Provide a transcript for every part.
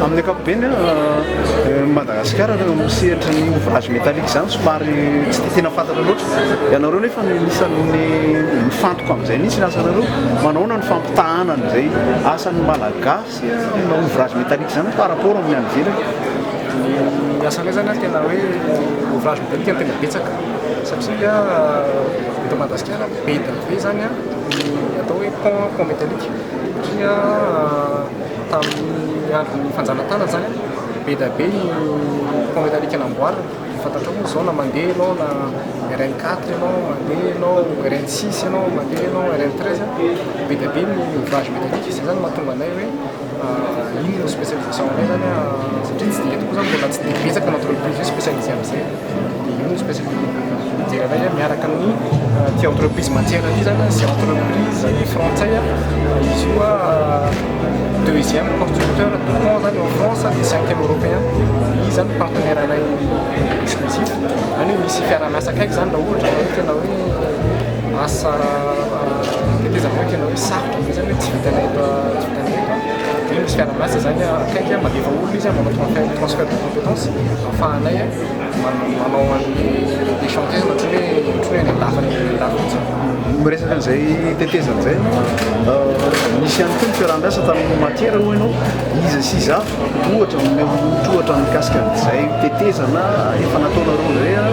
Amin'ny ankapobeny, Madagasikara raha eo amin'ny sehatry ny ouvrage métallique izany somary tsy dia tena fantatra loatra. Ianareo nefa no anisan'ny mifantoka amin'izay mihitsy ny asanareo. Manahoana ny fampitahana an'izay asan'ny Malagasy amina ouvrage métallique izany par rapport amin'ny any ivelany? Ny asanay izany tena hoe ouvrage métallique no tena betsaka satria eto Madagasikara be dia be izany ny atao hoe pont, pont métallique satria Tamin'ny andron'ny fanjanatana izany, be dia be ny pont métallique namboarina. Fantatrao moa izao na mandeha ianao na RN 4 ianao, mandeha ianao RN 6 ianao, mandeha ianao RN 13, be dia be ny ouvrage métallique. Izay izany no mahatonga anay hoe iny no spécialisation anay izany satria tsy dia eto koa izany mbola tsy dia betsaka ny entreprise hoe spécialisé amin'izay. Dia io no spécialité mijery anay miaraka amin'ny ity entreprise matière ity izany, izay entreprise frantsay izy io deuxième constructeur de pont zany en France dia cinquième européen. Izy zany partenaire anay exclusif, zany hoe misy fiaraha-miasa akaiky zany raha ohatra ka hoe tena hoe asa tetezana hoe tena hoe sarotra be zany hoe tsy vitanay eto tsy vitanay eto dia misy fiaraha-miasa zany akaiky mandefa olona izy manao transfert de compétence ahafahanay manao an'le chantier zany ohatran'ny hoe ohatran'ny hoe any an-dafy any an-dafy mihitsy. Miresaka an'izay tetezana izay ianao, nisy ihany koa ny fiaraha-miasa tamin'ny matière hoy ianao, iza sy iza avy? Ohatra, omeo ohatra mikasika an'izay tetezana efa nataonareo izay,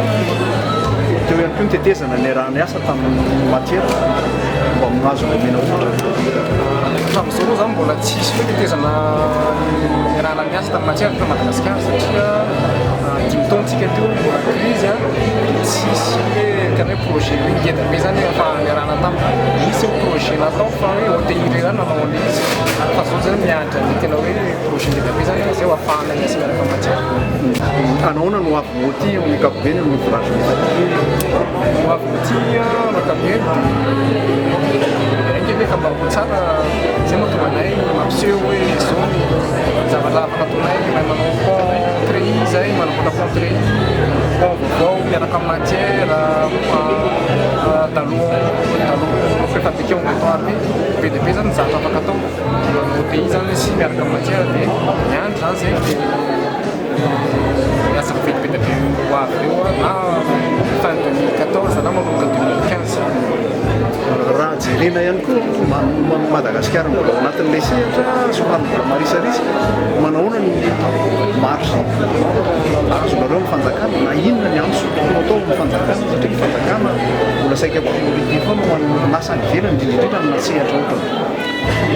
teo ihany koa ny tetezana niaraha-niasa tamin'ny matière, mba mahazo omena ohatra. Hatramin'izao aloha izany mbola tsisy hoe tetezana niarahana niasa tamin'ny matière teto Madagasikara satria dimy taona tsika teo mbola crise dia tsisy hoe tena hoe projet hoe ngeda be zany efa niarahana taminy. Nisy ny projet natao fa hoe OTI irery ihany nanao an'ilay izy fa zao zany miandry an'ilay tena hoe projet ngeda be zany zay ho ahafahana miasa miaraka amin'ny matière. Anahoana no ho avinao aty amin'ny ankapobeny amin'ny ouvrage métallique? Ny ho avinao aty amin'ny ankapobeny dia enga anie ka mba ho tsara, zay no mahatonga anay mampiseho hoe zao ny zavatra afaka ataonay, mahay manao pont treillis zay, manamboatra pont treillis, pont vaovao miaraka amin'ny matière, dalo dalo préfabriqué en béton armé, be dia be zany ny zavatra afaka atao, OTI zany sy miaraka amin'ny matière dia miandry zany zay dia miasa be dia be ho avy eo na fin 2014 na manomboka 2015. Raha jerena ihany koa Madagasikara mbola ao anatin'ilay sehatra somary mbola marisarisa, manahoana ny marge azonareo amin'ny fanjakana na inona ny antso tokony atao amin'ny fanjakana satria ny fanjakana mbola saika priorité foana ho an'ny orinasa any ivelany indrindra indrindra amina sehatra ohatran'izao.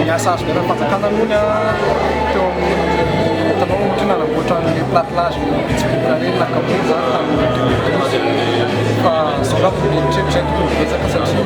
Ny asa azo avy amin'ny fanjakana aloha teo amin'ny hitanao ohatra hoe nanamboatra an'ilay platelage pitsopitsony ireny nakamoa izany tamin'ny 2012 fa izao angamba mieritreritra izay tokony ho betsaka satria.